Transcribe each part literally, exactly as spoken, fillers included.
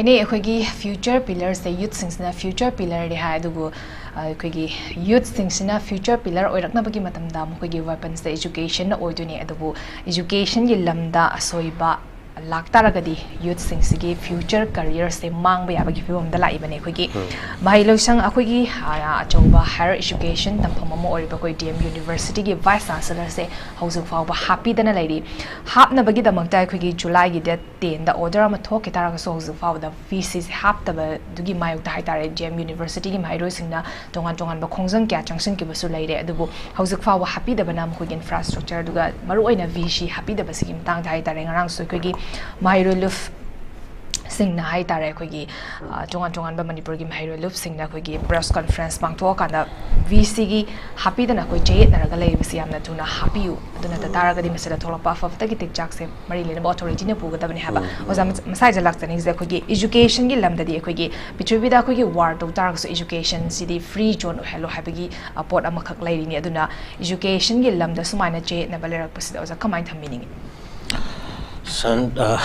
ꯑꯩꯅ ꯑꯩꯈꯣꯏꯒꯤ future ꯄꯤꯂꯔꯁꯦ, ꯌꯨꯠꯁꯤꯡꯁꯤꯅ future ꯄꯤꯂꯔꯅꯤ ꯍꯥꯏ, ꯑꯗꯨꯕꯨ ꯑ, ꯑꯩꯈꯣꯏꯒꯤ ꯌꯨꯠꯁꯤꯡꯁꯤꯅ ꯐ꯭ꯌꯨꯆꯔ ꯄꯤꯂꯔ ꯑꯣꯏꯔꯛꯅꯕꯒꯤ ꯃꯇꯝꯗ ꯃꯈꯣꯏꯒꯤ ꯋꯦꯄꯟꯁꯦ ꯏꯖꯨꯀꯦꯁꯟꯅ ꯑꯣꯏꯗꯣꯏꯅꯤ꯫ ꯑꯗꯨꯕꯨ ꯏꯖꯨꯀꯦꯁꯟꯒꯤ ꯂꯝꯗ ꯑꯁꯣꯏꯕ ꯂꯥꯛꯇꯥꯔꯒꯗꯤ ꯌꯨꯠꯁꯤꯡꯁꯤꯒꯤ ꯐ꯭ꯌꯨꯆꯔ ꯀꯔꯤꯌꯔꯁꯦ ꯃꯥꯡꯕ ꯌꯥꯕꯒꯤ ꯐꯤꯕꯝꯗ ꯂꯥꯛꯏꯕꯅꯦ꯫ ꯑꯩꯈꯣꯏꯒꯤ ꯃꯍꯩ ꯂꯣꯏꯁꯪ, ꯑꯩꯈꯣꯏꯒꯤ ꯑ, ꯑꯆꯧꯕ ꯍꯥꯌꯔ ꯏꯖꯨꯀꯦꯁꯟ ꯇꯝꯐꯝ ꯑꯃ ꯑꯣꯏꯔꯤꯕ ꯑꯩꯈꯣꯏ ꯗꯤ ꯑꯦꯝ ꯌꯨꯅꯤꯚꯔꯁꯤꯇꯤꯒꯤ ꯚꯥꯏꯁ ꯆꯥꯟꯁꯦꯂꯔꯁꯦ ꯍꯧꯖꯤꯛ ꯐꯥꯎꯕ ꯍꯥꯞꯄꯤꯗꯅ ꯂꯩꯔꯤ꯫ ꯍꯥꯞꯅꯕꯒꯤꯗꯃꯛꯇ ꯑꯩꯈꯣꯏꯒꯤ ꯖꯨꯂꯥꯏꯒꯤ ꯗꯦꯠ ꯇꯦꯟꯗ ꯑꯣꯔꯗꯔ ꯑꯃ ꯊꯣꯛꯈꯤ ꯇꯥꯔꯒꯁꯨ ꯍꯧꯖꯤꯛ ꯐꯥꯎꯕꯗ ꯚꯤ ꯁꯤꯁꯦ ꯍꯥꯞꯇꯕꯗꯨꯒꯤ ꯃꯥꯌꯣꯛꯇ ꯍꯥꯏꯇꯥꯔꯦ, ꯗꯤ ꯑꯦꯝ ꯌꯨꯅꯤꯚꯔꯁꯤꯇꯤꯒꯤ ꯃꯍꯩꯔꯣꯏꯁꯤꯡꯅ ꯇꯣꯉꯥꯟ ꯇꯣꯉꯥꯟꯕ ꯈꯣꯡꯖꯪ ꯀꯌꯥ ꯆꯪꯁꯤꯟꯈꯤꯕꯁꯨ ꯂꯩꯔꯦ꯫ ꯑꯗꯨꯕꯨ ꯍꯧꯖꯤꯛ ꯐꯥꯎꯕ ꯍꯥꯞꯄꯤꯗꯕꯅ ꯃꯈꯣꯏꯒꯤ ꯏꯟꯐ꯭ꯔꯥꯁ꯭ꯇ꯭ꯔꯛꯆꯔ, ꯑꯗꯨꯒ ꯃꯔꯨꯑꯣꯏꯅ ꯚꯤ ꯁꯤ ꯍꯥꯞꯄꯤꯗꯕꯁꯤꯒꯤ ꯃꯇꯥꯡꯗ ꯍꯥꯏꯇꯥꯔꯦ, ꯉꯔꯥꯡꯁꯨ ꯑꯩꯈꯣꯏꯒꯤ ꯃꯍꯩꯔꯣꯏ ꯂꯨꯞ ꯁꯤꯡꯅ ꯍꯥꯏꯇꯥꯔꯦ, ꯑꯩꯈꯣꯏꯒꯤ, ꯑ, ꯇꯣꯉꯥꯟ ꯇꯣꯉꯥꯟꯕ ꯃꯅꯤꯄꯨꯔꯒꯤ ꯃꯍꯩꯔꯣꯏ ꯂꯨꯞꯁꯤꯡꯅ ꯑꯩꯈꯣꯏꯒꯤ ꯄ꯭ꯔꯦꯁ ꯀꯟꯐ꯭ꯔꯦꯟꯁ ꯄꯥꯡꯊꯣꯛꯑꯀꯥꯟꯗ ꯚꯤ ꯁꯤꯒꯤ ꯍꯥꯞꯄꯤꯗꯅ ꯑꯩꯈꯣꯏ ꯆꯌꯦꯠꯅꯔꯒ ꯂꯩꯔꯤꯕꯁꯤ ꯌꯥꯝꯅ ꯊꯨꯅ ꯍꯥꯞꯄꯤꯌꯨ, ꯑꯗꯨ ꯅꯠꯇ ꯇꯥꯔꯒꯗꯤ ꯃꯁꯤꯗ ꯊꯣꯛꯂꯛꯄ ꯑꯐ ꯐꯠꯇꯒꯤ ꯇꯤꯛꯆꯥꯛꯁꯦ ꯃꯔꯤ ꯂꯩꯅꯕ ꯑꯣꯊꯣꯔꯤꯇꯤꯅ ꯄꯨꯒꯗꯕꯅꯤ ꯍꯥꯏꯕ꯫ ꯎꯝ, ꯑꯣꯖꯥ, ꯎꯝ꯫ ꯃꯁ-, ꯃꯁꯥꯏꯁꯦ ꯂꯥꯛꯆꯅꯤꯡꯉꯤꯁꯦ ꯑꯩꯈꯣꯏꯒꯤ ꯏꯖꯨꯀꯦꯁꯟꯒꯤ ꯂꯝꯗꯗꯤ ꯑꯩꯈꯣꯏꯒꯤ ꯄ꯭ꯔꯤꯊꯤꯕꯤꯗ ꯑꯩꯈꯣꯏꯒꯤ ꯋꯥꯔ ꯇꯧ ꯇꯥꯔꯒꯁꯨ ꯏꯖꯨꯀꯦꯁꯟꯁꯤꯗꯤ ꯐ꯭ꯔꯤ ꯖꯣꯟ ꯑꯣꯏꯍꯜꯂꯣ ꯍꯥꯏꯕꯒꯤ, ꯑ, ꯄꯣꯠ ꯑꯃꯈꯛ ꯂꯩꯔꯤꯅꯤ꯫ ꯑꯗꯨꯅ ꯏꯖꯨꯀꯦꯁꯟꯒꯤ ꯂꯝꯗ ꯁꯨꯃꯥꯏꯅ ꯆꯌꯦꯠꯅꯕ ꯂꯩꯔꯛꯄꯁꯤꯗ ꯑꯣꯖꯥ ꯀꯃꯥꯏꯅ ꯊꯝꯕꯤꯅꯤꯡꯉꯤ? ꯁꯟ-, ꯑ,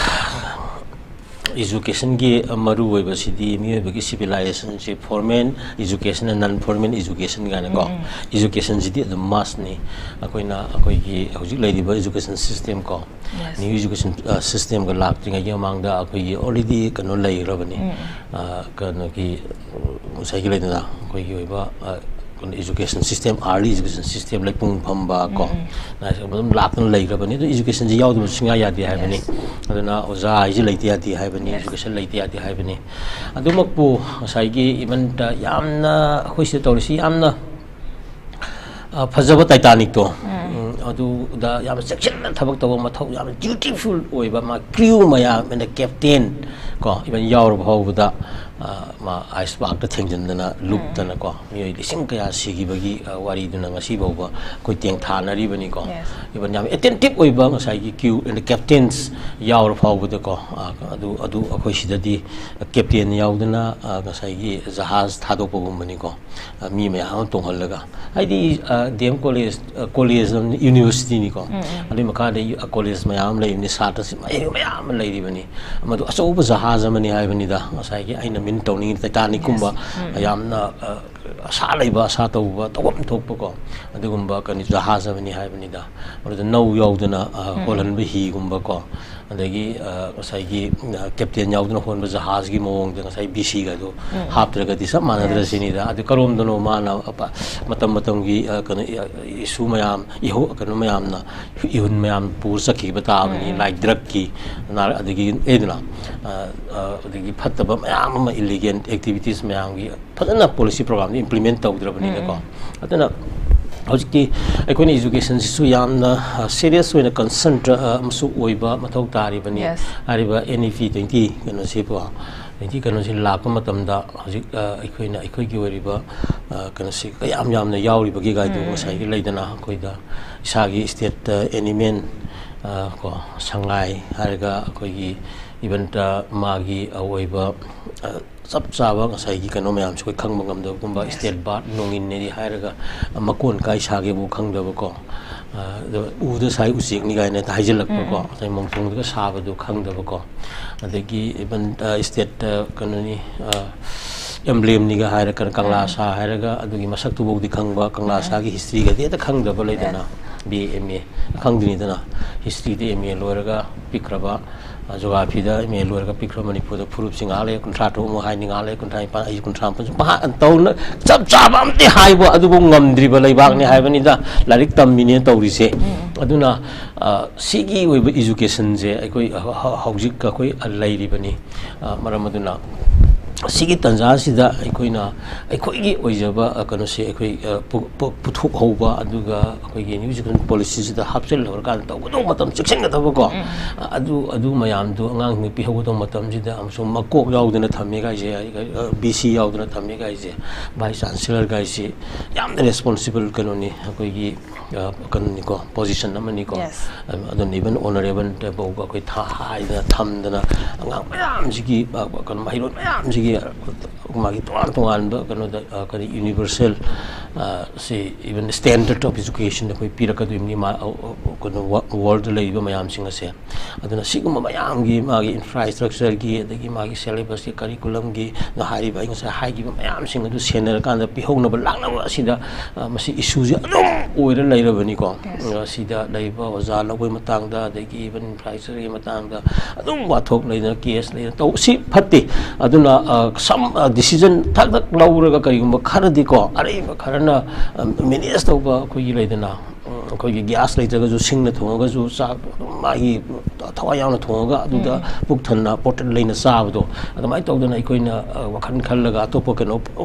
ꯏꯖꯨꯀꯦꯁꯟꯒꯤ ꯃꯔꯨ ꯑꯣꯏꯕꯁꯤꯗꯤ ꯃꯤꯑꯣꯏꯕꯒꯤ ꯁꯤꯚꯤꯂꯥꯏꯖꯦꯁꯟꯁꯦ ꯐꯣꯔꯃꯦꯜ ꯏꯖꯨꯀꯦꯁꯟ, ꯅꯟ ꯐꯣꯔꯃꯦꯜ ꯏꯖꯨꯀꯦꯁꯟ ꯀꯥꯏꯅꯀꯣ꯫ ꯎꯝ, ꯎꯝ꯫ ꯏꯖꯨꯀꯦꯁꯟꯁꯤꯗꯤ ꯑꯗꯨꯝ ꯃꯥꯁꯅꯤ꯫ ꯑꯩꯈꯣꯏꯅ ꯑꯩꯈꯣꯏꯒꯤ ꯍꯧꯖꯤꯛ ꯂꯩꯔꯤꯕ ꯏꯖꯨꯀꯦꯁꯟ ꯁꯤꯁꯇꯦꯝ ꯀꯣ, Yes. ꯅ꯭ꯌꯨ ꯏꯖꯨꯀꯦꯁꯟ, ꯑ, ꯁꯤꯁꯇꯦꯝꯒ ꯂꯥꯛꯇ꯭ꯔꯤꯉꯩꯒꯤ ꯃꯃꯥꯡꯗ ꯑꯩꯈꯣꯏꯒꯤ ꯑꯣꯜꯔꯦꯗꯤ ꯀꯩꯅꯣ ꯂꯩꯈ꯭ꯔꯕꯅꯤ꯫ ꯎꯝ, ꯎꯝ꯫ ꯑ, ꯀꯩꯅꯣꯒꯤ, ꯎꯝ, ꯉꯁꯥꯏꯒꯤ ꯂꯩꯗꯅ ꯑꯩꯈꯣꯏꯒꯤ ꯑꯣꯏꯕ, ꯑ, ꯀꯩꯅꯣ, education system, early education system, ꯂꯩꯄꯨꯡ ꯐꯝꯕ ꯀꯣ, ꯎꯝ, ꯎꯝ꯫ ꯑꯗꯨꯝ ꯂꯥꯛꯇꯅ ꯂꯩꯈ꯭ꯔꯕꯅꯤ꯫ ꯑꯗꯨ ꯏꯖꯨꯀꯦꯁꯟꯁꯤ ꯌꯥꯎꯗꯕ ꯁꯨꯡꯌꯥ ꯌꯥꯗꯦ ꯍꯥꯏꯕꯅꯤ꯫ Yes. ꯑꯗꯨꯅ ꯑꯣꯖꯥ ꯍꯥꯏꯁꯤ ꯂꯩꯇ ꯌꯥꯗꯦ ꯍꯥꯏꯕꯅꯤ, Yes. ꯏꯖꯨꯀꯦꯁꯟ ꯂꯩꯇ ꯌꯥꯗꯦ ꯍꯥꯏꯕꯅꯤ꯫ ꯑꯗꯨꯃꯛꯄꯨ ꯉꯁꯥꯏꯒꯤ ꯏꯚꯟ ꯌꯥꯝꯅ ꯑꯩꯈꯣꯏ ꯁꯤꯗ ꯇꯧꯔꯤꯁꯤ ꯌꯥꯝꯅ, ꯑ, ꯐꯖꯕ ꯇꯥꯏꯇꯥꯅꯤꯛꯇꯣ, ꯎꯝ, ꯑꯗꯨꯗ ꯌꯥꯝꯅ ꯆꯦꯛꯁꯤꯟꯅ ꯊꯕꯛ ꯇꯧꯕ ꯃꯊꯧ, ꯌꯥꯝꯅ ꯗ꯭ꯌꯨꯇꯤꯐꯨꯜ ꯑꯣꯏꯕ, ꯃꯥ ꯀ꯭ꯔꯤꯌꯨ ꯃꯌꯥꯝ ꯑꯃꯅ ꯀꯦꯞꯇꯦꯟ ꯀꯣ, ꯏꯚꯟ ꯌꯥꯎꯔꯕ ꯐꯥꯎꯕꯗ, ꯑ, ꯃꯥ ꯑꯥꯏꯁ ꯕꯥꯛꯇ ꯊꯦꯡꯖꯤꯟꯗꯅ, ꯎꯝ, ꯂꯨꯞꯇꯅꯀꯣ, ꯃꯤꯑꯣꯏ ꯂꯤꯁꯤꯡ ꯀꯌꯥ ꯁꯤꯈꯤꯕꯒꯤ, ꯑ, ꯋꯥꯔꯤꯗꯨꯅ ꯉꯁꯤ ꯐꯥꯎꯕ ꯑꯩꯈꯣꯏ ꯇꯦꯡꯊꯥꯅꯔꯤꯕꯅꯤꯀꯣ꯫ Yes. ꯏꯚꯟ ꯌꯥꯝ ꯑꯦꯇꯦꯟꯇꯤꯞ ꯑꯣꯏꯕ ꯉꯁꯥꯏꯒꯤ ꯀ꯭ꯔꯤꯌꯨ ꯑꯦꯟ ꯀꯦꯞꯇꯦꯟꯁ ꯌꯥꯎꯔ ꯐꯥꯎꯕꯗꯀꯣ, ꯑ, ꯑꯗꯨ, ꯑꯗꯨ ꯑꯩꯈꯣꯏ ꯁꯤꯗꯗꯤ ꯀꯦꯞꯇꯦꯟ ꯌꯥꯎꯗꯅ, ꯑ, ꯉꯁꯥꯏꯒꯤ ꯖꯍꯥꯖ ꯊꯥꯗꯣꯛꯄꯒꯨꯝꯕꯅꯤꯀꯣ꯫ ꯑ, ꯃꯤ ꯃꯌꯥꯝ ꯑꯃ ꯇꯣꯡꯍꯜꯂꯒ, ꯍꯥꯏꯗꯤ, ꯑ, ꯗꯤ ꯑꯦꯝ ꯀꯣꯂꯦꯖ, ꯑ, ꯀꯣꯂꯦꯖ ꯑꯃ, ꯌꯨꯅꯤꯚꯔꯁꯤꯇꯤꯅꯤꯀꯣ꯫ ꯎꯝ, ꯎꯝ꯫ ꯑꯗꯨꯏ ꯃꯈꯥꯗ ꯌꯨ-, ꯑ, ꯀꯣꯂꯦꯖ ꯃꯌꯥꯝ ꯑꯃ ꯂꯩꯕꯅꯤ, ꯁꯥꯇ꯭ꯔꯁꯤ ꯃꯌꯥꯝ, ꯃꯌꯥꯝ ꯑꯃ ꯂꯩꯔꯤꯕꯅꯤ꯫ ꯃꯗꯨ ꯑꯆꯧꯕ ꯖꯍꯥꯖ ꯖꯍꯥꯖ ꯑꯃꯅꯤ ꯍꯥꯏꯕꯅꯤꯗ꯫ ꯉꯁꯥꯏꯒꯤ ꯑꯩꯅ ꯃꯤꯟ ꯇꯧꯅꯤꯡꯉꯤ ꯇꯥꯏꯇꯥꯅꯤꯛꯀꯨꯝꯕ, ꯌꯥꯝꯅ, ꯑ, ꯑꯁꯥ ꯂꯩꯕ, ꯑꯁꯥ ꯇꯧꯕ, ꯇꯧꯐꯝ ꯊꯣꯛꯄꯀꯣ, ꯑꯗꯨꯒꯨꯝꯕ ꯀꯩꯅꯣ ꯖꯍꯥꯖ ꯑꯃꯅꯤ ꯍꯥꯏꯕꯅꯤꯗ꯫ ꯃꯗꯨꯗ ꯅꯧ ꯌꯥꯎꯗꯅ, ꯑ, ꯍꯣꯜꯍꯟꯕ ꯍꯤꯒꯨꯝꯕꯀꯣ, ꯑꯗꯒꯤ, ꯑ, ꯉꯁꯥꯏꯒꯤ, ꯑ, ꯀꯦꯞꯇꯦꯟ ꯌꯥꯎꯗꯅ ꯍꯣꯟꯕ ꯖꯍꯥꯖꯒꯤ ꯃꯑꯣꯡꯗ ꯉꯁꯥꯏ ꯕꯤ ꯁꯤꯒ ꯑꯗꯨ ꯍꯥꯞꯇ꯭ꯔꯒꯗꯤ ꯆꯞ ꯃꯥꯟꯅꯗ꯭ꯔ ꯁꯤꯅꯤꯗ꯫ ꯑꯗꯨ ꯀꯔꯣꯝꯗꯅꯣ ꯃꯥꯅ ꯑꯄ-, ꯃꯇꯝ ꯃꯇꯝꯒꯤ, ꯑ, ꯀꯩꯅꯣ, ꯑ, ꯏꯁꯨ ꯃꯌꯥꯝ, ꯏꯍꯧ-, ꯀꯩꯅꯣ ꯃꯌꯥꯝꯅ, ꯏꯍꯨꯟ ꯃꯌꯥꯝ ꯄꯨꯔ ꯆꯠꯈꯤꯕ ꯇꯥꯕꯅꯤ, ꯂꯥꯏꯛ ꯗ꯭ꯔꯛꯀꯤ, ꯅꯥꯔ-, ꯑꯗꯒꯤ ꯂꯩꯗꯅ, ꯑ, ꯑ, ꯑꯗꯒꯤ ꯐꯠꯇꯕ ꯃꯌꯥꯝ ꯑꯃ, ꯏꯂꯤꯒꯦꯜ ꯑꯦꯛꯇꯤꯚꯤꯇꯤꯁ ꯃꯌꯥꯝꯒꯤ ꯐꯖꯅ ꯄꯣꯂꯤꯁꯤ ꯄ꯭ꯔꯣꯒ꯭ꯔꯥꯝꯗꯨ ꯏꯝꯄ꯭ꯂꯤꯃꯦꯟ ꯇꯧꯗ꯭ꯔꯕꯅꯤꯅꯀꯣ꯫ ꯑꯗꯨꯅ ꯍꯧꯖꯤꯛꯇꯤ ꯑꯩꯈꯣꯏꯅ ꯏꯖꯨꯀꯦꯁꯟꯁꯤꯁꯨ ꯌꯥꯝꯅ, ꯑ, ꯁꯦꯔꯤꯌꯁ ꯑꯣꯏꯅ ꯀꯟꯁꯔꯟ, ꯑ, ꯑꯃꯁꯨ ꯑꯣꯏꯕ ꯃꯊꯧ ꯇꯥꯔꯤꯕꯅꯤ꯫ ꯍꯥꯏꯔꯤꯕ ꯑꯦꯟ ꯏ ꯄꯤ ꯇ꯭ꯋꯦꯟꯇꯤ ꯀꯩꯅꯣꯁꯤꯕꯨ, ꯇ꯭ꯋꯦꯟꯇꯤ ꯀꯩꯅꯣꯁꯤ ꯂꯥꯛꯄ ꯃꯇꯝꯗ ꯍꯧꯖꯤꯛ, ꯑ, ꯑꯩꯈꯣꯏꯅ ꯑꯩꯈꯣꯏꯒꯤ ꯑꯣꯏꯔꯤꯕ, ꯑ, ꯀꯩꯅꯣꯁꯤ ꯀꯌꯥꯝ ꯌꯥꯝꯅ ꯌꯥꯎꯔꯤꯕꯒꯦ ꯒꯥꯏꯗꯨ ꯉꯁꯥꯏꯒꯤ ꯂꯩꯗꯅ ꯑꯩꯈꯣꯏꯗ ꯏꯁꯥꯒꯤ ꯁ꯭ꯇꯦꯠꯇ ꯑꯦꯅꯤꯃꯦꯜ, ꯑ, ꯀꯣ, ꯁꯉꯥꯏ ꯍꯥꯏꯔꯒ ꯑꯩꯈꯣꯏꯒꯤ ꯏꯚꯟꯇ ꯃꯥꯒꯤ ꯑꯣꯏꯕ, ꯑ, ꯆꯞ ꯆꯥꯕ ꯉꯁꯥꯏꯒꯤ ꯀꯩꯅꯣ ꯃꯌꯥꯝꯁꯨ ꯑꯩꯈꯣꯏ ꯈꯪꯕ ꯉꯝꯗꯕꯒꯨꯝꯕ, ꯁ꯭ꯇꯦꯠ ꯕꯥꯔꯠ ꯅꯣꯡꯏꯟꯅꯦꯗꯤ ꯍꯥꯏꯔꯒ ꯃꯀꯣꯟ ꯀꯥꯏ ꯁꯥꯒꯦꯕꯨ ꯈꯪꯗꯕꯀꯣ, ꯑ, ꯑꯗꯨꯒ ꯎꯗ ꯁꯥꯏ ꯎꯆꯦꯛꯅꯤ ꯀꯥꯏꯅ ꯍꯦꯛꯇ ꯍꯥꯏꯖꯤꯜꯂꯛꯄꯀꯣ, ꯉꯁꯥꯏ ꯃꯣꯡꯐꯣꯡꯗꯒ ꯁꯥꯕꯗꯨ ꯈꯪꯗꯕꯀꯣ, ꯑꯗꯒꯤ ꯏꯚꯟ, ꯑ, ꯁ꯭ꯇꯦꯠ, ꯑ, ꯀꯩꯅꯣꯅꯤ, ꯑ, ꯑꯦꯝꯕ꯭ꯂꯦꯝꯅꯤꯒ ꯍꯥꯏꯔꯒ ꯀꯪꯂꯥ ꯁꯥ ꯍꯥꯏꯔꯒ ꯑꯗꯨꯒꯤ ꯃꯁꯛꯇꯨꯐꯥꯎꯗꯤ ꯈꯪꯕ, ꯀꯪꯂꯥ ꯁꯥꯒꯤ ꯍꯤꯁꯇ꯭ꯔꯤꯒꯗꯤ ꯍꯦꯛꯇ ꯈꯪꯗꯕ ꯂꯩꯗꯅ, ꯕꯤ ꯑꯦ, ꯑꯦꯝ ꯑꯦ ꯈꯪꯗ꯭ꯔꯤꯅꯤꯗꯅ, ꯍꯤꯁꯇ꯭ꯔꯤꯗ ꯑꯦꯝ ꯑꯦ ꯂꯣꯏꯔꯒ ꯄꯤꯛꯈ꯭ꯔꯕ, ꯑ, ꯖꯣꯒ꯭ꯔꯥꯐꯤꯗ ꯑꯦꯝ ꯑꯦ ꯂꯣꯏꯔꯒ ꯄꯤꯛꯈ꯭ꯔ ꯃꯅꯤꯄꯨꯔꯗ ꯐꯨꯔꯨꯞꯁꯤ ꯉꯥꯏꯍꯥꯛ ꯂꯩ ꯀꯨꯟꯊ꯭ꯔꯥ ꯇꯔꯨꯛ ꯑꯃꯨꯛ ꯍꯥꯏꯅꯤ, ꯉꯥꯏꯍꯥꯛ ꯂꯩ ꯀꯨꯟꯊ꯭ꯔꯥ ꯅꯤꯄꯥꯟ, ꯑꯩꯁꯨ ꯀꯨꯟꯊ꯭ꯔꯥ ꯃꯥꯄꯟꯁꯨ ꯄꯥ-, ꯇꯧꯅ ꯆꯞ ꯆꯥꯕ ꯑꯝꯇ ꯍꯥꯏꯕ ꯑꯗꯨꯕꯨ ꯉꯝꯗ꯭ꯔꯤꯕ ꯂꯩꯕꯥꯛꯅꯤ ꯍꯥꯏꯕꯅꯤꯗ, ꯂꯥꯏꯔꯤꯛ ꯇꯝꯃꯤꯅꯦ ꯇꯧꯔꯤꯁꯦ꯫ ꯑꯗꯨꯅ, ꯑ, ꯁꯤꯒꯤ ꯑꯣꯏꯕ ꯏꯖꯨꯀꯦꯁꯟꯁꯦ ꯑꯩꯈꯣꯏ ꯍ-, ꯍ-, ꯍꯧꯖꯤꯛ ꯑꯩꯈꯣꯏ ꯂꯩꯔꯤꯕꯅꯤ꯫ ꯑ, ꯃꯔꯝ ꯑꯗꯨꯅ ꯁꯤꯒꯤ ꯇꯥꯟꯖꯥꯁꯤꯗ ꯑꯩꯈꯣꯏꯅ ꯑꯩꯈꯣꯏꯒꯤ ꯑꯣꯏꯖꯕ, ꯑ, ꯀꯩꯅꯣꯁꯦ ꯑꯩꯈꯣꯏ, ꯑ, ꯄꯨ-, ꯄꯨ-, ꯄꯨꯊꯣꯛꯍꯧꯕ, ꯑꯗꯨꯒ ꯑꯩꯈꯣꯏꯒꯤ ꯏꯖꯨꯀꯦꯁꯟ ꯄꯣꯂꯤꯁꯤꯁꯤꯗ ꯍꯥꯞꯆꯤꯜꯍꯧꯔꯀꯥꯟꯗ ꯇꯧꯒꯗꯧꯕ ꯃꯇꯝ ꯆꯦꯛꯁꯤꯟꯒꯗꯕꯀꯣ꯫ ꯑ, ꯑꯗꯨ, ꯑꯗꯨ ꯃꯌꯥꯝꯗꯨ ꯑꯉꯥꯡꯁꯤꯡꯗ ꯄꯤꯍꯧꯒꯗꯧꯕ ꯃꯇꯝꯁꯤꯗ ꯑꯃꯁꯨꯡ ꯃꯀꯣꯛ ꯌꯥꯎꯗꯅ ꯊꯝꯃꯦ ꯀꯥꯏꯁꯦ, ꯑ, ꯕꯤ ꯁꯤ ꯌꯥꯎꯗꯅ ꯊꯝꯃꯦ ꯀꯥꯏꯁꯦ, ꯚꯥꯏꯁ ꯆꯥꯟꯁꯦꯂꯔ ꯀꯥꯏꯁꯦ ꯌꯥꯝꯅ ꯔꯦꯁꯄꯣꯟꯁꯤꯕꯜ ꯀꯩꯅꯣꯅꯤ, ꯑꯩꯈꯣꯏꯒꯤ, ꯑ, ꯀꯩꯅꯣꯅꯤꯀꯣ, ꯄꯣꯖꯤꯁꯟ ꯑꯃꯅꯤꯀꯣ꯫ ꯑꯗꯨꯅ ꯏꯚꯟ ꯑꯣꯅꯔꯦꯕꯜ ꯐꯥꯎꯕ ꯑꯩꯈꯣꯏ ꯊꯥ-, ꯍꯥꯏꯗꯅ ꯊꯝꯗꯅ ꯑꯉꯥꯡ ꯃꯌꯥꯝꯁꯤꯒꯤ, ꯑ, ꯀꯩꯅꯣ, ꯃꯍꯩꯔꯣꯏ ꯃꯌꯥꯝꯁꯤꯒꯤ ꯃꯥꯒꯤ ꯇꯣꯉꯥꯟ ꯇꯣꯉꯥꯟꯕ ꯀꯩꯅꯣꯗ, ꯑ, ꯀꯔꯤ, ꯌꯨꯅꯤꯚꯔꯁꯦꯜ, ꯑ, ꯁꯤ, even standard of education ꯑꯩꯈꯣꯏ ꯄꯤꯔꯛꯀꯗꯣꯏꯕꯅꯤ, ꯃꯥ, ꯑ, ꯑ, ꯀꯩꯅꯣ, ꯋꯥ-, ꯋꯥꯔꯜꯗ ꯂꯩꯔꯤꯕ ꯃꯌꯥꯝꯁꯤꯡ ꯑꯁꯦ꯫ ꯑꯗꯨꯅ ꯁꯤꯒꯨꯝꯕ ꯃꯌꯥꯝꯒꯤ, ꯃꯥꯒꯤ ꯏꯟꯐ꯭ꯔꯥꯁ꯭ꯇ꯭ꯔꯛꯆꯔꯒꯤ, ꯑꯗꯒꯤ ꯃꯥꯒꯤ ꯁꯦꯂꯦꯕꯁꯀꯤ, ꯀꯔꯤꯀꯨꯂꯝꯒꯤ, ꯅ ꯍꯥꯏꯔꯤꯕ ꯑꯩ ꯉꯁꯥꯏ ꯍꯥꯏꯈꯤꯕ ꯃꯌꯥꯝꯁꯤꯡ ꯑꯗꯨ ꯁꯦꯟꯅꯔꯀꯥꯟꯗ ꯄꯤꯍꯧꯅꯕ ꯂꯥꯛꯅꯕ ꯑꯁꯤꯗ, ꯑ, ꯃꯁꯤ ꯏꯁꯨꯁꯦ ꯑꯗꯨꯝ ꯑꯣꯏꯔ ꯂꯩꯔꯕꯅꯤꯀꯣ꯫ Yes. ꯑ, ꯁꯤꯗ ꯂꯩꯔꯤꯕ ꯑꯣꯖꯥ ꯂꯧꯕꯒꯤ ꯃꯇꯥꯡꯗ, ꯑꯗꯒꯤ even ꯏꯟꯐ꯭ꯔꯥꯁ꯭ꯇ꯭ꯔꯛꯆꯔꯒꯤ ꯃꯇꯥꯡꯗ ꯑꯗꯨꯝ ꯋꯥꯊꯣꯛ ꯂꯩꯗꯅ, ꯀꯦꯁ ꯂꯩꯗꯅ ꯇꯧ, ꯁꯤ ꯐꯠꯇꯦ꯫ ꯑꯗꯨꯅ, ꯑ, ꯁꯝ, ꯑ, ꯗꯤꯁꯤꯖꯟ ꯊꯛ ꯊꯛ ꯂꯧꯔꯒ ꯀꯔꯤꯒꯨꯝꯕ ꯈꯔꯗꯤꯀꯣ, ꯑꯔꯩꯕ ꯈꯔꯅ, ꯑ, ꯃꯦꯅꯦꯖ ꯇꯧꯕ ꯑꯩꯈꯣꯏꯒꯤ ꯂꯩꯗꯅ, ꯎꯝ, ꯑꯩꯈꯣꯏꯒꯤ ꯒ꯭ꯌꯥꯁ ꯂꯩꯇ꯭ꯔꯒꯁꯨ ꯁꯤꯡꯅ ꯊꯣꯡꯉꯒꯁꯨ ꯆꯥꯛ ꯑꯗꯨꯝ ꯃꯥꯒꯤ ꯊꯋꯥꯏ ꯌꯥꯎꯅ ꯊꯣꯡꯉꯒ ꯑꯗꯨꯗ ꯎꯝ꯫ ꯄꯨꯛ ꯊꯟꯅ ꯄꯣꯇꯜ ꯂꯩꯅ ꯆꯥꯕꯗꯣ, ꯑꯗꯨꯃꯥꯏꯅ ꯇꯧꯗꯅ ꯑꯩꯈꯣꯏꯅ, ꯑ, ꯋꯥꯈꯜ ꯈꯜꯂꯒ ꯑꯇꯣꯞꯄ ꯀꯩꯅꯣ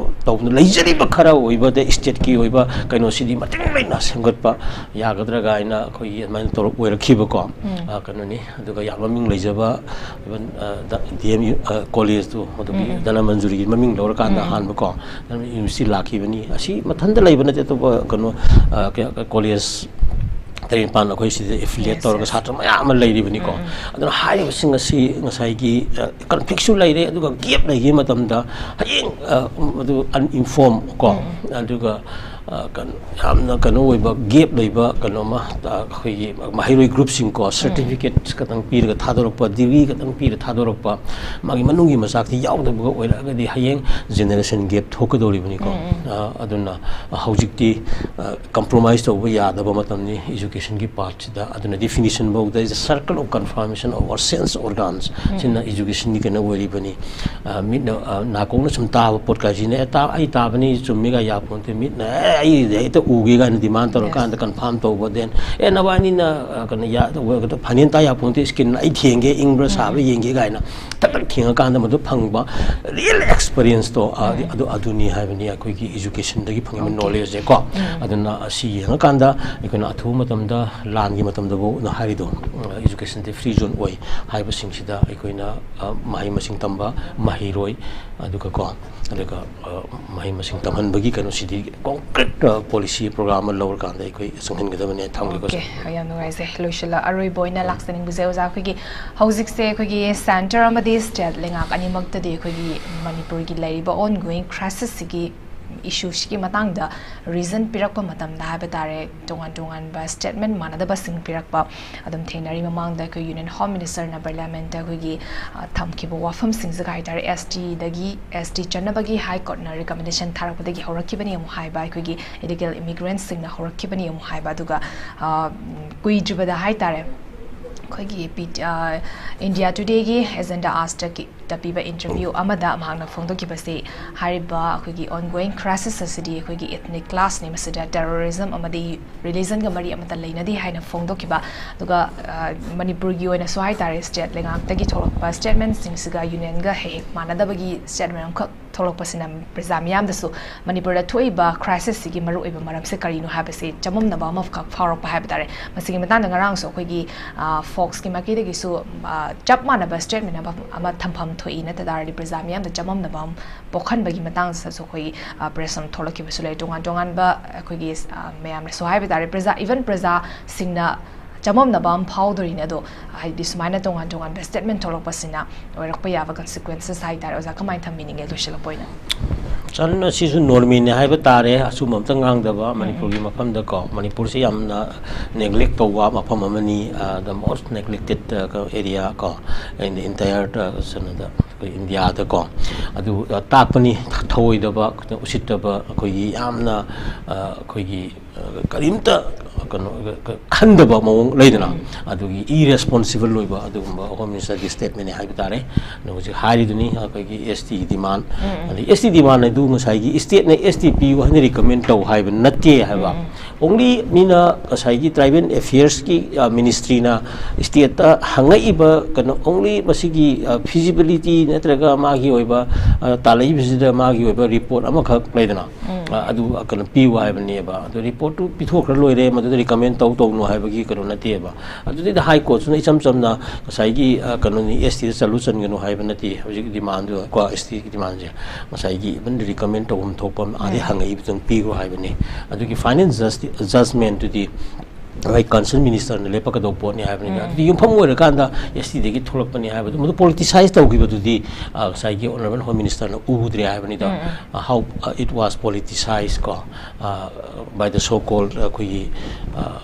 ꯇꯧꯗꯅ ꯂꯩꯖꯔꯤꯕ ꯈꯔ ꯑꯣꯏꯕꯗ ꯏꯁꯇꯦꯠꯀꯤ ꯑꯣꯏꯕ ꯀꯩꯅꯣꯁꯤꯗꯤ ꯃꯇꯤꯛ ꯂꯩꯅ ꯁꯦꯝꯒꯠꯄ ꯌꯥꯒꯗ꯭ꯔꯥ ꯀꯥꯏꯅ ꯑꯩꯈꯣꯏꯒꯤ ꯑꯗꯨꯃꯥꯏꯅ ꯇꯧꯔ ꯑꯣꯏꯔꯛꯈꯤꯕꯀꯣ꯫ ꯎꯝ꯫ ꯑ, ꯀꯩꯅꯣꯅꯤ꯫ ꯑꯗꯨꯒ ꯌꯥꯝ ꯃꯃꯤꯡ ꯂꯩꯖꯕ, even, ꯑ, ꯗ-, ꯗꯤ ꯑꯦꯝ ꯌꯨ, ꯑ, ꯀꯣꯂꯦꯖꯇꯨ, ꯃꯗꯨꯒꯤ ꯎꯝ, ꯎꯝ꯫ ꯙꯅꯃꯟꯖꯨꯔꯤꯒꯤ ꯃꯃꯤꯡ ꯂꯧꯔꯀꯥꯟꯗ ꯎꯝ, ꯎꯝ꯫ ꯑꯍꯥꯟꯕꯀꯣ, ꯙꯅꯃꯟꯖꯨꯔꯤ ꯌꯨꯅꯤꯚꯔꯁꯤꯇꯤ ꯂꯥꯛꯈꯤꯕꯅꯤ꯫ ꯑꯁꯤ ꯃꯊꯟꯇ ꯂꯩꯕ ꯅꯠꯇꯦ, ꯑꯇꯣꯞꯄ ꯀꯩꯅꯣ, ꯑ, ꯀ-, ꯀ-, ꯀꯣꯂꯦꯖ ꯇꯔꯦꯠ ꯅꯤꯄꯥꯟ ꯑꯩꯈꯣꯏ ꯁꯤꯗ ꯑꯦꯐꯤꯂꯤꯌꯦꯠ Yes, ꯇꯧꯔꯒ yes. ꯁꯥꯇ꯭ꯔ ꯃꯌꯥꯝ ꯑꯃ ꯂꯩꯔꯤꯕꯅꯤꯀꯣ꯫ ꯎꯝ, ꯎꯝ꯫ ꯑꯗꯨꯅ ꯍꯥꯏꯔꯤꯕꯁꯤꯡ ꯑꯁꯤ ꯉꯁꯥꯏꯒꯤ, ꯑ, ꯀꯟꯐ꯭ꯂꯤꯛꯁꯨ ꯂꯩꯔꯦ, ꯑꯗꯨꯒ ꯒꯦꯞ ꯂꯩꯈꯤꯕ ꯃꯇꯝꯗ ꯍꯌꯦꯡ, ꯑ, ꯃꯗꯨ ꯑꯟꯏꯟꯐꯣꯔꯝ ꯀꯣ, ꯎꯝ, ꯎꯝ꯫ ꯑꯗꯨꯒ, ꯑ, ꯀꯩꯅꯣ, ꯌꯥꯝꯅ ꯀꯩꯅꯣ ꯑꯣꯏꯕ, ꯒꯦꯞ ꯂꯩꯕ ꯀꯩꯅꯣꯃ, ꯑ, ꯑꯩꯈꯣꯏꯒꯤ ꯃꯍꯩꯔꯣꯏ ꯒ꯭ꯔꯨꯞꯁꯤꯡꯀꯣ, ꯎꯝ꯫ ꯁꯥꯔꯇꯤꯐꯤꯀꯦꯠ ꯈꯛꯇꯪ ꯄꯤꯔꯒ ꯊꯥꯗꯣꯔꯛꯄ, ꯗꯤꯒ꯭ꯔꯤ ꯈꯛꯇꯪ ꯄꯤꯔ ꯊꯥꯗꯣꯔꯛꯄ, ꯃꯥꯒꯤ ꯃꯅꯨꯡꯒꯤ ꯃꯆꯥꯛꯇꯤ ꯌꯥꯎꯗꯕꯒ ꯑꯣꯏꯔꯛꯑꯒꯗꯤ ꯍꯌꯦꯡ ꯖꯦꯅꯦꯔꯦꯁꯟ ꯒꯦꯞ ꯊꯣꯛꯀꯗꯧꯔꯤꯕꯅꯤꯀꯣ꯫ ꯎꯝ, ꯎꯝ꯫ ꯑ, ꯑꯗꯨꯅ ꯍꯧꯖꯤꯛꯇꯤ, ꯑ, ꯀꯝꯄ꯭ꯔꯣꯃꯥꯏꯁ ꯇꯧꯕ ꯌꯥꯗꯕ ꯃꯇꯝꯅꯤ ꯏꯖꯨꯀꯦꯁꯟꯒꯤ ꯄꯥꯔꯠꯁꯤꯗ꯫ ꯑꯗꯨꯅ ꯗꯤꯐꯤꯅꯤꯁꯟ ꯐꯥꯎꯗ is a circle of conformation of our sense organs꯫ ꯎꯝ꯫ ꯁꯤꯅ ꯏꯖꯨꯀꯦꯁꯟꯒꯤ ꯀꯩꯅꯣ ꯑꯣꯏꯔꯤꯕꯅꯤ꯫ ꯑ, ꯃꯤꯠꯅ, ꯑ, ꯅꯥꯀꯣꯡꯅ ꯁꯨꯝ ꯇꯥꯕ ꯄꯣꯠ ꯀꯥꯏꯁꯤꯅ, "ꯑꯦ, ꯇꯥ-, ꯑꯩ ꯇꯥꯕꯅꯤ, ꯆꯨꯝꯃꯤꯒ" ꯌꯥꯄꯣꯟꯇꯦ꯫ ꯃꯤꯠꯅ, "ꯑꯦ, ꯑꯩ ꯍꯦꯛꯇ ꯎꯒꯦ" ꯀꯥꯏꯅ ꯗꯤꯃꯥꯟ ꯇꯧꯔꯀꯥꯟꯗ Yes. ꯀꯟꯐꯥꯔꯝ ꯇꯧꯕ, then, "ꯑꯦ, ꯅꯕꯥꯅꯤꯅ, ꯑ, ꯀꯩꯅꯣ, ꯌꯥ-, ꯐꯥꯏꯅꯦꯜ ꯇꯥ ꯌꯥꯄꯣꯟꯇꯦ, ꯁ꯭ꯀꯤꯟ ꯑꯩ ꯊꯦꯡꯒꯦ, ꯏꯪꯕ꯭ꯔꯥ ꯁꯥꯕ꯭ꯔꯥ ꯎꯝ꯫ ꯌꯦꯡꯒꯦ" ꯀꯥꯏꯅ ꯇꯛ ꯇꯛ ꯊꯦꯡꯉꯀꯥꯟꯗ ꯃꯗꯨ ꯐꯪꯕ ꯔꯤꯌꯦꯜ ꯑꯦꯛꯁꯄꯔꯤꯌꯦꯟꯁꯇꯣ, ꯑ, ꯎꯝ꯫ ꯑꯗꯨ, ꯑꯗꯨꯅꯤ ꯍꯥꯏꯕꯅꯤ ꯑꯩꯈꯣꯏꯒꯤ ꯏꯖꯨꯀꯦꯁꯟꯗꯒꯤ ꯐꯪꯉꯤꯕ Okay. ꯅꯣꯂꯦꯖꯁꯦꯀꯣ꯫ ꯎꯝ꯫ ꯑꯗꯨꯅ ꯑꯁꯤ ꯌꯦꯡꯉꯀꯥꯟꯗ ꯑꯩꯈꯣꯏꯅ ꯑꯊꯨꯕ ꯃꯇꯝꯗ ꯂꯥꯟꯒꯤ ꯃꯇꯝꯗꯐꯥꯎ ꯍꯥꯏꯔꯤꯗꯣ, ꯑ, ꯏꯖꯨꯀꯦꯁꯟꯁꯦ ꯐ꯭ꯔꯤ ꯖꯣꯟ ꯑꯣꯏ ꯍꯥꯏꯕꯁꯤꯡꯁꯤꯗ ꯑꯩꯈꯣꯏꯅ, ꯑ, ꯃꯍꯩ ꯃꯁꯤꯡ ꯇꯝꯕ ꯃꯍꯩꯔꯣꯏ, ꯑꯗꯨꯒ ꯀꯣ, ꯑꯗꯨꯒ, ꯑ, ꯃꯍꯩ ꯃꯁꯤꯡ ꯇꯝꯍꯟꯕꯒꯤ ꯀꯩꯅꯣꯁꯤꯗꯤ ꯀꯣꯡꯀ꯭ꯔꯤꯠ ꯄꯣꯂꯤꯁꯤ ꯄ꯭ꯔꯣꯒ꯭ꯔꯥꯝ ꯑꯃ ꯂꯧꯔꯀꯥꯟꯗ ꯑꯩꯈꯣꯏ ꯆꯪꯍꯟꯒꯗꯕꯅꯤ꯫ ꯊꯝꯒꯦꯀꯣ꯫ ꯑꯣꯀꯦ, ꯌꯥꯝ ꯅꯨꯡꯉꯥꯏꯖꯩ꯫ ꯂꯣꯏꯁꯤꯜꯂ ꯑꯔꯣꯏꯕ ꯑꯣꯏꯅ ꯂꯥꯛꯆꯅꯤꯡꯕꯁꯦ ꯑꯣꯖꯥ, ꯑꯩꯈꯣꯏꯒꯤ ꯍꯧꯖꯤꯛꯁꯦ ꯑꯩꯈꯣꯏꯒꯤ ꯁꯦꯟꯇꯔ ꯑꯃꯗꯤ ꯁ꯭ꯇꯦꯠ ꯂꯩꯉꯥꯛ ꯑꯅꯤꯃꯛꯇꯗꯤ ꯑꯩꯈꯣꯏꯒꯤ ꯃꯅꯤꯄꯨꯔꯒꯤ ꯂꯩꯔꯤꯕ ꯑꯣꯟ ꯒꯣꯋꯤꯡ ꯀ꯭ꯔꯥꯏꯁꯤꯁꯁꯤꯒꯤ ꯏꯁꯨꯁꯤꯒꯤ ꯃꯇꯥꯡꯗ ꯔꯤꯖꯟ ꯄꯤꯔꯛꯄ ꯃꯇꯝꯗ ꯍꯥꯏꯕ ꯇꯥꯔꯦ, ꯇꯣꯉꯥꯟ ꯇꯣꯉꯥꯟꯕ ꯁ꯭ꯇꯦꯠꯃꯦꯟ ꯃꯥꯟꯅꯗꯕꯁꯤꯡ ꯄꯤꯔꯛꯄ ꯑꯗꯨꯝ ꯊꯦꯡꯅꯔꯤ꯫ ꯃꯃꯥꯡꯗ ꯑꯩꯈꯣꯏ ꯌꯨꯅꯤꯌꯟ ꯍꯣꯝ ꯃꯤꯅꯤꯁꯇꯔꯅ ꯄꯥꯔꯂꯤꯌꯥꯃꯦꯟꯠꯇ ꯑꯩꯈꯣꯏꯒꯤ ꯊꯝꯈꯤꯕ ꯋꯥꯐꯝꯁꯤꯡꯁꯤꯒ ꯍꯥꯏꯇꯥꯔꯦ, ꯑꯦꯁ ꯇꯤꯗꯒꯤ ꯑꯦꯁ ꯇꯤ ꯆꯠꯅꯕꯒꯤ ꯍꯥꯏ ꯀꯣꯔꯠꯅ ꯔꯤꯀꯃꯦꯟꯗꯦꯁꯟ ꯊꯥꯔꯛꯄꯗꯒꯤ ꯍꯧꯔꯛꯈꯤꯕꯅꯤ ꯑꯃꯨꯛ ꯍꯥꯏꯕ, ꯑꯩꯈꯣꯏꯒꯤ ꯏꯂꯤꯒꯦꯜ ꯏꯃꯤꯒ꯭ꯔꯦꯟꯠꯁꯤꯡꯅ ꯍꯧꯔꯛꯈꯤꯕꯅꯤ ꯑꯃꯨꯛ ꯍꯥꯏꯕ꯫ ꯑꯗꯨꯒ ꯀꯨꯏꯗ꯭ꯔꯤꯕꯗ ꯍꯥꯏꯇꯥꯔꯦ, ꯑꯩꯈꯣꯏꯒꯤ ꯏꯟꯗꯤꯌꯥ ꯇꯨꯗꯦꯒꯤ ꯑꯦꯖꯦꯟꯗꯥ ꯑꯥꯖꯇ ꯄꯤꯕ ꯏꯟꯇꯔꯚ꯭ꯌꯨ ꯑꯃꯗ ꯃꯍꯥꯛꯅ ꯐꯣꯡꯗꯣꯛꯈꯤꯕꯁꯤ, ꯍꯥꯏꯔꯤꯕ ꯑꯩꯈꯣꯏꯒꯤ ꯑꯣꯟ ꯒꯣꯋꯤꯡ ꯀ꯭ꯔꯥꯏꯁꯤꯁ ꯑꯁꯤꯗꯤ ꯑꯩꯈꯣꯏꯒꯤ ꯏꯊꯅꯤꯛ ꯀ꯭ꯂꯥꯁꯅꯤ, ꯃꯁꯤꯗ ꯇꯦꯔꯣꯔꯤꯖꯝ ꯑꯃꯗꯤ ꯔꯤꯂꯤꯖꯟꯒ ꯃꯔꯤ ꯑꯃꯠꯇ ꯂꯩꯅꯗꯦ ꯍꯥꯏꯅ ꯐꯣꯡꯗꯣꯛꯈꯤꯕ꯫ ꯑꯗꯨꯒ ꯃꯅꯤꯄꯨꯔꯒꯤ ꯑꯣꯏꯅꯁꯨ ꯍꯥꯏꯇꯥꯔꯦ, ꯁ꯭ꯇꯦꯠ ꯂꯩꯉꯥꯛꯇꯒꯤ ꯊꯣꯛꯂꯛꯄ ꯁ꯭ꯇꯦꯠꯃꯦꯟꯁꯤꯡꯁꯤꯒ ꯌꯨꯅꯤꯌꯟꯒ ꯍꯦꯛ ꯍꯦꯛ ꯃꯥꯟꯅꯗꯕꯒꯤ ꯁ꯭ꯇꯦꯠꯃꯦꯟ ꯑꯃꯈꯛ ꯊꯣꯛꯂꯛꯄꯁꯤꯅ ꯄ꯭ꯔꯖꯥ ꯃꯤꯌꯥꯝꯗꯁꯨ ꯃꯅꯤꯄꯨꯔꯗ ꯊꯣꯛꯏꯕ ꯀ꯭ꯔꯥꯏꯁꯤꯁꯁꯤꯒꯤ ꯃꯔꯨꯑꯣꯏꯕ ꯃꯔꯝꯁꯦ ꯀꯔꯤꯅꯣ ꯍꯥꯏꯕꯁꯤ ꯆꯃꯝꯅꯕ ꯑꯃꯈꯛ ꯐꯥꯎꯔꯛꯄ ꯍꯥꯏꯕ ꯇꯥꯔꯦ꯫ ꯃꯁꯤꯒꯤ ꯃꯇꯥꯡꯗ ꯉꯔꯥꯡꯁꯨ ꯑꯩꯈꯣꯏꯒꯤ ꯐꯣꯛꯁꯀꯤ ꯃꯥꯏꯀꯩꯗꯒꯤꯁꯨ ꯆꯞ ꯃꯥꯟꯅꯕ ꯁ꯭ꯇꯦꯠꯃꯦꯟ ꯑꯃ ꯑꯃ ꯊꯝꯐꯝ ꯊꯣꯛꯏ꯫ ꯅꯠꯇ ꯇꯥꯔꯗꯤ ꯄ꯭ꯔꯖꯥ ꯃꯤꯌꯥꯝꯗ ꯆꯃꯝꯅꯕ ꯑꯃ ꯄꯣꯛꯍꯟꯕꯒꯤ ꯃꯇꯥꯡꯁꯤꯗꯁꯨ ꯑꯩꯈꯣꯏ ꯄ꯭ꯔꯦꯁ ꯅꯣꯠ ꯊꯣꯛꯂꯛꯈꯤꯕꯁꯨ ꯂꯩ꯫ ꯇꯣꯉꯥꯟ ꯇꯣꯉꯥꯟꯕ ꯑꯩꯈꯣꯏꯒꯤ ꯃꯌꯥꯝꯅꯁꯨ ꯍꯥꯏꯕ ꯇꯥꯔꯦ, ꯄ꯭ꯔꯖꯥ, ꯏꯚꯟ ꯄ꯭ꯔꯖꯥꯁꯤꯡꯅ ꯆꯃꯝꯅꯕ ꯑꯃ ꯐꯥꯎꯗꯣꯔꯤꯅꯦ꯫ ꯑꯗꯣ ꯍꯥꯏꯗꯤ ꯁꯨꯃꯥꯏꯅ ꯇꯣꯉꯥꯟ ꯇꯣꯉꯥꯟꯕ ꯁ꯭ꯇꯦꯠꯃꯦꯟ ꯊꯣꯛꯂꯛꯄꯁꯤꯅ ꯑꯣꯏꯔꯛꯄ ꯌꯥꯕ ꯀꯟꯁꯤꯀ꯭ꯋꯦꯟꯁꯦꯁ ꯍꯥꯏꯇꯥꯔꯦ, ꯑꯣꯖꯥ ꯀꯃꯥꯏꯅ ꯊꯝꯕꯤꯅꯤꯡꯉꯦ ꯂꯣꯏꯁꯤꯜꯂꯛꯄ ꯑꯣꯏꯅ? ꯆꯟ, ꯑꯁꯤꯁꯨ ꯅꯣꯔꯃꯦꯜꯅꯦ ꯍꯥꯏꯕ ꯇꯥꯔꯦ꯫ ꯑꯆꯨꯝꯕ ꯑꯝꯇ ꯉꯥꯡꯗꯕ ꯃꯅꯤꯄꯨꯔꯒꯤ ꯃꯐꯝꯗꯀꯣ, ꯃꯅꯤꯄꯨꯔꯁꯤ ꯌꯥꯝꯅ ꯅꯦꯒ꯭ꯂꯦꯛ ꯇꯧꯕ ꯃꯐꯝ ꯑꯃꯅꯤ, the most neglected area ꯀꯣ, in the entire ꯀꯩꯅꯣꯗ, ꯑꯩꯈꯣꯏ ꯏꯟꯗꯤꯌꯥꯗꯀꯣ꯫ ꯑꯗꯨ ꯇꯥꯛꯄꯅꯤ, ꯊꯧꯑꯣꯏꯗꯕ, ꯎꯁꯤꯠꯇꯕ, ꯑꯩꯈꯣꯏꯒꯤ ꯌꯥꯝꯅ ꯑꯩꯈꯣꯏꯒꯤ ꯀꯔꯤꯝꯇ ꯀꯩꯅꯣ ꯈꯟꯗꯕ ꯃꯑꯣꯡ ꯂꯩꯗꯅ, ꯑꯗꯨꯒꯤ ꯏꯔꯦꯁꯄꯣꯟꯁꯤꯕꯜ ꯑꯣꯏꯕ ꯑꯗꯨꯒꯨꯝꯕ ꯍꯣꯝ ꯃꯤꯅꯤꯁꯇꯔꯒꯤ ꯁ꯭ꯇꯦꯠꯃꯦꯟꯅꯦ ꯍꯥꯏꯕ ꯇꯥꯔꯦ꯫ ꯑꯗꯣ ꯍꯧꯖꯤꯛ ꯍꯥꯏꯔꯤꯗꯨꯅꯤ, ꯑꯩꯈꯣꯏꯒꯤ ꯑꯦꯁ ꯇꯤꯒꯤ ꯗꯤꯃꯥꯟ, ꯑꯗꯩ ꯑꯦꯁ ꯇꯤ ꯗꯤꯃꯥꯟ ꯍꯥꯏꯗꯨ ꯉꯁꯥꯏꯒꯤ ꯁ꯭ꯇꯦꯠꯅ ꯑꯦꯁ ꯇꯤ ꯄꯤꯌꯨ ꯍꯥꯏꯅ ꯔꯤꯀꯃꯦꯟ ꯇꯧ ꯍꯥꯏꯕ ꯅꯠꯇꯦ ꯍꯥꯏꯕ꯫ ꯑꯣꯡꯂꯤ ꯃꯤꯅ ꯉꯁꯥꯏꯒꯤ ꯇ꯭ꯔꯥꯏꯕꯦꯜ ꯑꯦꯐꯤꯌꯔꯁꯀꯤ ꯃꯤꯅꯤꯁꯇ꯭ꯔꯤꯅ ꯁ꯭ꯇꯦꯠꯇ ꯍꯪꯉꯛꯏꯕ ꯀꯩꯅꯣ, ꯑꯣꯡꯂꯤ ꯃꯁꯤꯒꯤ ꯐꯤꯖꯤꯕꯤꯂꯤꯇꯤ ꯅꯠꯇ꯭ꯔꯒ ꯃꯥꯒꯤ ꯑꯣꯏꯕ ꯇꯥꯜꯂꯛꯏꯕꯁꯤꯗ ꯃꯥꯒꯤ ꯑꯣꯏꯕ ꯔꯤꯄꯣꯔꯠ ꯑꯃꯈꯛ ꯂꯩꯗꯅ, ꯑ, ꯑꯗꯨ, ꯑ, ꯀꯩꯅꯣ ꯄꯤꯌꯨ ꯍꯥꯏꯕꯅꯦꯕ꯫ ꯑꯗꯨ ꯔꯤꯄꯣꯔꯠꯇꯨ ꯄꯤꯊꯣꯛꯈ꯭ꯔ ꯂꯣꯏꯔꯦ, ꯃꯗꯨꯗ ꯔꯤꯀꯃꯦꯟ ꯇꯧ ꯇꯧꯅꯨ ꯍꯥꯏꯕꯒꯤ ꯀꯩꯅꯣ ꯅꯠꯇꯦꯕ꯫ ꯑꯗꯨꯗꯩꯗ ꯍꯥꯏ ꯀꯣꯔꯠꯁꯤꯅ ꯏꯆꯝ ꯆꯝꯅ ꯉꯁꯥꯏꯒꯤ, ꯑ, ꯀꯩꯅꯣꯅꯤ, ꯑꯦꯁ ꯇꯤꯗ ꯆꯠꯂꯨ ꯆꯟꯒꯅꯨ ꯍꯥꯏꯕ ꯅꯠꯇꯦ꯫ ꯍꯧꯖꯤꯛ ꯗꯤꯃꯥꯟꯗꯨ ꯀꯣ, ꯑꯦꯁ ꯇꯤꯒꯤ ꯗꯤꯃꯥꯟꯁꯦ ꯉꯁꯥꯏꯒꯤ ꯏꯚꯟ ꯔꯤꯀꯃꯦꯟ ꯇꯧꯐꯝ ꯊꯣꯛꯄ ꯑꯃ ꯑꯥꯗꯩ ꯎꯝ꯫ ꯍꯪꯉꯛꯏꯕꯗꯨ ꯑꯗꯨꯝ ꯄꯤꯈ꯭ꯔꯣ ꯍꯥꯏꯕꯅꯤ꯫ ꯑꯗꯨꯒꯤ ꯐꯥꯏꯅꯦꯜ ꯖꯁꯇꯤ-, ꯖꯁꯃꯦꯟꯇꯨꯗꯤ ꯑꯩꯈꯣꯏ ꯀꯟꯁꯔꯟ ꯃꯤꯅꯤꯁꯇꯔꯅ ꯂꯦꯞꯄꯛꯀꯗꯧꯕ ꯄꯣꯠꯅꯤ ꯍꯥꯏꯕꯅꯤꯗ꯫ ꯎꯝ꯫ ꯑꯗꯨꯗꯤ ꯌꯨꯝꯐꯝ ꯑꯣꯏꯔꯀꯥꯟꯗ ꯑꯦꯁ ꯇꯤꯗꯒꯤ ꯊꯣꯛꯂꯛꯄꯅꯤ ꯍꯥꯏꯕꯗꯨ, ꯃꯗꯨ ꯄꯣꯂꯤꯇꯤꯁꯥꯏꯁ ꯇꯧꯈꯤꯕꯗꯨꯗꯤ, ꯑ, ꯉꯁꯥꯏꯒꯤ ꯑꯣꯅꯔꯦꯕꯜ ꯍꯣꯝ ꯃꯤꯅꯤꯁꯇꯔꯅ ꯎꯗ꯭ꯔꯦ ꯍꯥꯏꯕꯅꯤꯗ꯫ ꯎꯝ, ꯎꯝ꯫ ꯑ, how, uh, it was politicized ꯀꯣ, ꯑ, by the so called ꯑꯩꯈꯣꯏꯒꯤ, ꯑ,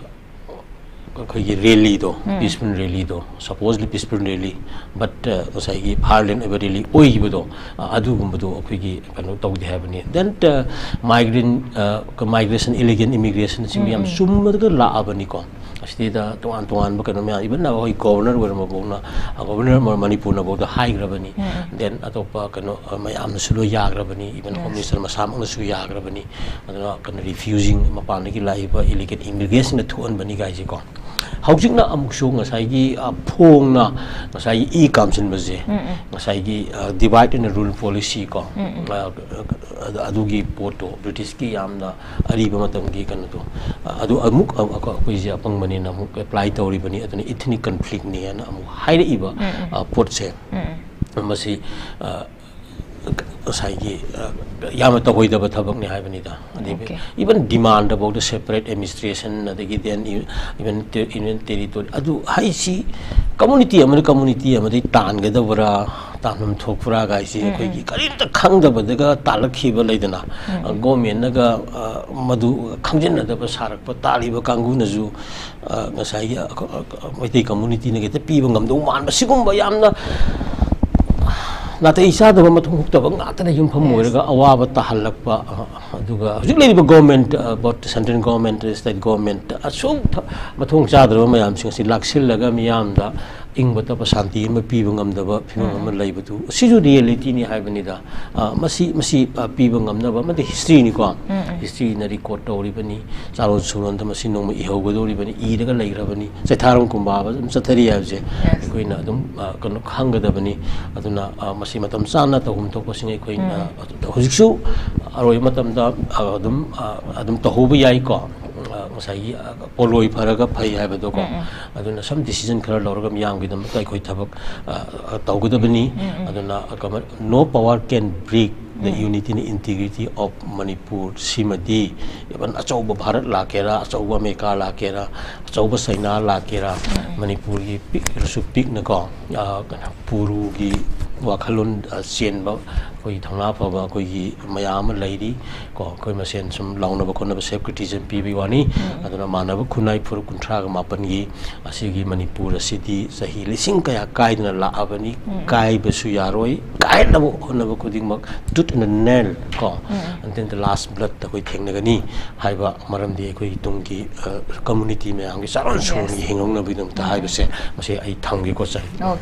ꯑꯩꯈꯣꯏꯒꯤ ꯔꯦꯂꯤꯗꯣ, ꯎꯝ꯫ ꯄꯤꯁꯐꯨꯜ ꯔꯦꯂꯤꯗꯣ, supposedly peaceful rally, but, ꯑ, ꯉꯁꯥꯏꯒꯤ violent ꯑꯣꯏꯕ ꯔꯦꯂꯤ ꯑꯣꯏꯈꯤꯕꯗꯣ, ꯑ, ꯑꯗꯨꯒꯨꯝꯕꯗꯣ ꯑꯩꯈꯣꯏꯒꯤ ꯀꯩꯅꯣ ꯇꯧꯗꯦ ꯍꯥꯏꯕꯅꯤ꯫ Then, ꯑ, migrant, ꯑ, migration, illegal immigration ꯁꯤꯡ ꯎꯝ, ꯌꯥꯝ ꯎꯝ꯫ ꯆꯨꯝꯃꯒ ꯂꯥꯛꯑꯕꯅꯤꯀꯣ꯫ ꯑꯁꯤꯗꯩꯗ ꯇꯣꯉꯥꯟ ꯇꯣꯉꯥꯟꯕ ꯀꯩꯅꯣ ꯃꯌꯥꯝ, even ꯑꯩꯈꯣꯏ ꯒꯣꯕꯔꯅꯔ ꯑꯣꯏꯔꯝꯕꯐꯥꯎꯅ, ꯑ, ꯒꯣꯕꯔꯅꯔ ꯃ-, ꯃꯅꯤꯄꯨꯔꯅꯐꯥꯎꯗ ꯍꯥꯏꯈ꯭ꯔꯕꯅꯤ꯫ ꯎꯝ, ꯎꯝ꯫ Then ꯑꯇꯣꯞꯄ ꯀꯩꯅꯣ, ꯑ, ꯃꯌꯥꯝꯅꯁꯨ ꯂꯣꯏ ꯌꯥꯈ꯭ꯔꯕꯅꯤ, even ꯍꯣꯝ ꯌꯦꯁ꯫ ꯃꯤꯅꯤꯁꯇꯔ ꯃꯁꯥꯃꯛꯅꯁꯨ ꯌꯥꯈ꯭ꯔꯕꯅꯤ꯫ ꯑꯗꯨꯅ ꯀꯩꯅꯣ, ꯔꯤꯐ꯭ꯌꯨꯖꯤꯡ, ꯃꯄꯥꯟꯗꯒꯤ ꯂꯥꯛꯏꯕ ꯏꯂꯤꯒꯦꯜ ꯏꯃꯤꯒ꯭ꯔꯦꯁꯟꯅ ꯊꯣꯛꯍꯟꯕꯅꯤ ꯀꯥꯏꯁꯦꯀꯣ꯫ ꯍꯧꯖꯤꯛꯅ ꯑꯃꯨꯛꯁꯨ ꯉꯁꯥꯏꯒꯤ, ꯑ, ꯐꯣꯡꯅ ꯉꯁꯥꯏꯒꯤ ꯏ ꯀꯥꯝꯁꯤꯟꯕꯁꯦ, ꯎꯝ, ꯎꯝ꯫ ꯉꯁꯥꯏꯒꯤ, ꯑ, divide and rule policy ꯀꯣ, ꯎꯝ, ꯎꯝ꯫ ꯑ, ꯑ, ꯑꯗꯨꯒꯤ ꯄꯣꯠꯇꯣ, ꯕ꯭ꯔꯤꯇꯤꯁꯀꯤ ꯌꯥꯝꯅ ꯑꯔꯤꯕ ꯃꯇꯝꯒꯤ ꯀꯩꯅꯣꯗꯣ, ꯑ, ꯑꯗꯨ ꯑꯃꯨꯛ, ꯑ, ꯑ, ꯑꯩꯈꯣꯏꯁꯦ ꯑꯄꯪꯕꯅꯤꯅ ꯑꯃꯨꯛ ꯑꯦꯄ꯭ꯂꯥꯏ ꯇꯧꯔꯤꯕꯅꯤ, ꯑꯗꯨꯅ ꯏꯊꯅꯤꯛ ꯀꯟꯐ꯭ꯂꯤꯛꯅꯦꯅ ꯑꯃꯨꯛ ꯍꯥꯏꯔꯛꯏꯕ, ꯎꯝ, ꯎꯝ꯫ ꯑ, ꯄꯣꯠꯁꯦ, ꯎꯝ, ꯎꯝ꯫ ꯃꯁꯤ, ꯑ, ꯉꯁꯥꯏꯒꯤ, ꯑ, ꯌꯥꯝꯅ ꯇꯧꯍꯩꯗꯕ ꯊꯕꯛꯅꯤ ꯍꯥꯏꯕꯅꯤꯗ꯫ ꯑꯗꯩ ꯑꯣꯀꯦ꯫ Even demand ꯐꯥꯎꯗ separate administration, ꯑꯗꯒꯤ then even te-, even territory, ꯑꯗꯨ ꯍꯥꯏꯁꯤ ꯀꯝꯃꯨꯅꯤꯇꯤ ꯑꯃꯅ ꯀꯝꯃꯨꯅꯤꯇꯤ ꯑꯃꯗꯒꯤ ꯇꯥꯟꯒꯗꯕ꯭ꯔꯥ, ꯇꯥꯟꯐꯝ ꯊꯣꯛꯄ꯭ꯔꯥ ꯀꯥꯏꯁꯤ ꯎꯝ, ꯑꯩꯈꯣꯏꯒꯤ ꯎꯝ꯫ ꯀꯔꯤꯝꯇ ꯈꯪꯗꯕꯗꯒ ꯇꯥꯜꯂꯛꯈꯤꯕ ꯂꯩꯗꯅ, ꯎꯝ, ꯎꯝ꯫ ꯒꯣꯔꯃꯦꯟꯅꯒ, ꯑ, ꯃꯗꯨ ꯈꯪꯖꯤꯟꯅꯗꯕ ꯁꯥꯔꯛꯄ ꯇꯥꯜꯂꯤꯕ ꯀꯥꯡꯕꯨꯅꯁꯨ, ꯑ, ꯉꯁꯥꯏꯒꯤ, ꯑ, ꯑ, ꯑ, ꯃꯩꯇꯩ ꯀꯝꯃꯨꯅꯤꯇꯤꯅ ꯍꯦꯛꯇ ꯄꯤꯕ ꯉꯝꯗꯧ ꯃꯥꯟꯕ ꯁꯤꯒꯨꯝꯕ ꯌꯥꯝꯅ ꯅꯥꯇꯩ ꯆꯥꯗꯕ, ꯃꯊꯣꯡ ꯍꯨꯛꯇꯕ ꯉꯥꯛꯇꯅ ꯌꯨꯝꯐꯝ ꯌꯦꯁ꯫ ꯑꯣꯏꯔꯒ ꯑꯋꯥꯕ ꯇꯥꯍꯜꯂꯛꯄ, ꯑ, ꯑꯗꯨꯒ ꯍꯧꯖꯤꯛ ꯂꯩꯔꯤꯕ government, uh, both-, central government, state government ꯑꯁꯨꯛ ꯊ-, ꯃꯊꯣꯡ ꯆꯥꯗ꯭ꯔꯕ ꯃꯌꯥꯝꯁꯤꯡ ꯑꯁꯤ ꯂꯥꯛꯁꯤꯜꯂꯒ ꯃꯤꯌꯥꯝꯗ ꯏꯪꯕ ꯇꯞꯄ ꯁꯥꯟꯇꯤ ꯑꯃ ꯄꯤꯕ ꯉꯝꯗꯕ ꯐꯤꯕꯝ ꯑꯃ ꯂꯩꯕꯗꯨ, ꯁꯤꯁꯨ ꯔꯤꯌꯦꯂꯤꯇꯤꯅꯤ ꯍꯥꯏꯕꯅꯤꯗ꯫ ꯑ, ꯃꯁꯤ, ꯃꯁꯤ, ꯑ, ꯄꯤꯕ ꯉꯝꯅꯕ ꯑꯃꯗꯤ ꯍꯤꯁꯇ꯭ꯔꯤꯅꯤꯀꯣ꯫ ꯍꯤꯁꯇ꯭ꯔꯤꯅ ꯔꯦꯀꯣꯔꯠ ꯇꯧꯔꯤꯕꯅꯤ, ꯆꯥꯔꯣꯟ ꯁꯨꯔꯣꯟꯗ ꯃꯁꯤ ꯅꯣꯡꯃ ꯏꯍꯧꯒꯗꯧꯔꯤꯕꯅꯤ, ꯏꯔꯒ ꯂꯩꯈ꯭ꯔꯕꯅꯤ꯫ ꯆꯩꯊꯥꯔꯣꯝ ꯀꯨꯝꯕꯥꯕ ꯑꯗꯨꯝ ꯆꯠꯊꯔꯤ ꯍꯥꯏꯕꯁꯦ ꯑꯩꯈꯣꯏꯅ ꯑꯗꯨꯝ, ꯑ, ꯀꯩꯅꯣ, ꯈꯪꯒꯗꯕꯅꯤ꯫ ꯑꯗꯨꯅ, ꯑ, ꯃꯁꯤ ꯃꯇꯝ ꯆꯥꯅ ꯇꯧꯐꯝ ꯊꯣꯛꯄꯁꯤꯡ ꯑꯩꯈꯣꯏꯅ, ꯑ, ꯍꯧꯖꯤꯛꯁꯨ ꯑꯔꯣꯏꯕ ꯃꯇꯝꯗ, ꯑ, ꯑꯗꯨꯝ, ꯑ, ꯑꯗꯨꯝ ꯇꯧꯍꯧꯕ ꯌꯥꯏꯀꯣ꯫ ꯑ, ꯉꯁꯥꯏꯒꯤ, ꯑ, ꯄꯣꯠꯂꯣꯏ ꯐꯔꯒ ꯐꯩ ꯍꯥꯏꯕꯗꯣꯀꯣ꯫ ꯑꯗꯨꯅ some decision ꯈꯔ ꯂꯧꯔꯒ ꯃꯤꯌꯥꯝꯒꯤꯗꯃꯛꯇ ꯑꯩꯈꯣꯏ ꯊꯕꯛ, ꯑ, ꯑ, ꯇꯧꯒꯗꯕꯅꯤ꯫ ꯑꯗꯨꯅ, ꯑ, ꯀꯃ-, "No power can break the unity and integrity of Manipur" ꯁꯤꯃꯗꯤ, even ꯑꯆꯧꯕ ꯚꯥꯔꯠ ꯂꯥꯛꯀꯦꯔꯥ, ꯑꯆꯧꯕ ꯑꯃꯦꯔꯤꯀꯥ ꯂꯥꯛꯀꯦꯔꯥ, ꯑꯆꯧꯕ ꯆꯩꯅꯥ ꯂꯥꯛꯀꯦꯔꯥ, ꯃꯅꯤꯄꯨꯔꯒꯤ ꯄꯤꯛꯂꯁꯨ ꯄꯤꯛꯅꯀꯣ, ꯑ, ꯀꯩꯅꯣ, ꯄꯨꯔꯨꯒꯤ ꯋꯥꯈꯜꯂꯣꯟ, ꯑ, ꯆꯦꯟꯕ, ꯑꯩꯈꯣꯏꯒꯤ ꯊꯧꯅꯥ ꯐꯕ ꯑꯩꯈꯣꯏꯒꯤ ꯃꯌꯥꯝ ꯑꯃ ꯂꯩꯔꯤ ꯀꯣ꯫ ꯑꯩꯈꯣꯏ ꯃꯁꯦꯟ ꯁꯨꯝ ꯂꯥꯎꯅꯕ ꯈꯣꯠꯅꯕ self criticism ꯄꯤꯕꯒꯤ ꯋꯥꯅꯤ꯫ ꯑꯗꯨꯅ ꯃꯥꯟꯅꯕ ꯈꯨꯟꯅꯥꯏ ꯐꯨꯔꯨꯞ ꯀꯨꯟꯊ꯭ꯔꯥꯒ ꯃꯥꯄꯟꯒꯤ ꯑꯁꯤꯒꯤ ꯃꯅꯤꯄꯨꯔ ꯑꯁꯤꯗꯤ ꯆꯍꯤ ꯂꯤꯁꯤꯡ ꯀꯌꯥ ꯀꯥꯏꯗꯅ ꯂꯥꯛꯑꯕꯅꯤ꯫ ꯀꯥꯏꯕꯁꯨ ꯌꯥꯔꯣꯏ꯫ ꯀꯥꯏꯅꯕ ꯍꯣꯠꯅꯕ ꯈꯨꯗꯤꯡꯃꯛ tooth and nail ꯀꯣ, until the last blood ꯑꯩꯈꯣꯏ ꯊꯦꯡꯅꯒꯅꯤ ꯍꯥꯏꯕ ꯃꯔꯝꯗꯤ ꯑꯩꯈꯣꯏꯒꯤ ꯇꯨꯡꯒꯤ, ꯑ, community ꯃꯌꯥꯝꯒꯤ ꯆꯥꯔꯣꯟ ꯁꯨꯔꯣꯟꯒꯤ ꯍꯤꯡꯍꯧꯅꯕꯒꯤꯗꯃꯛꯇ ꯍꯥꯏꯕꯁꯦ ꯃꯁꯤ ꯑꯩ ꯊꯝꯒꯦꯀꯣ, ꯆꯟ꯫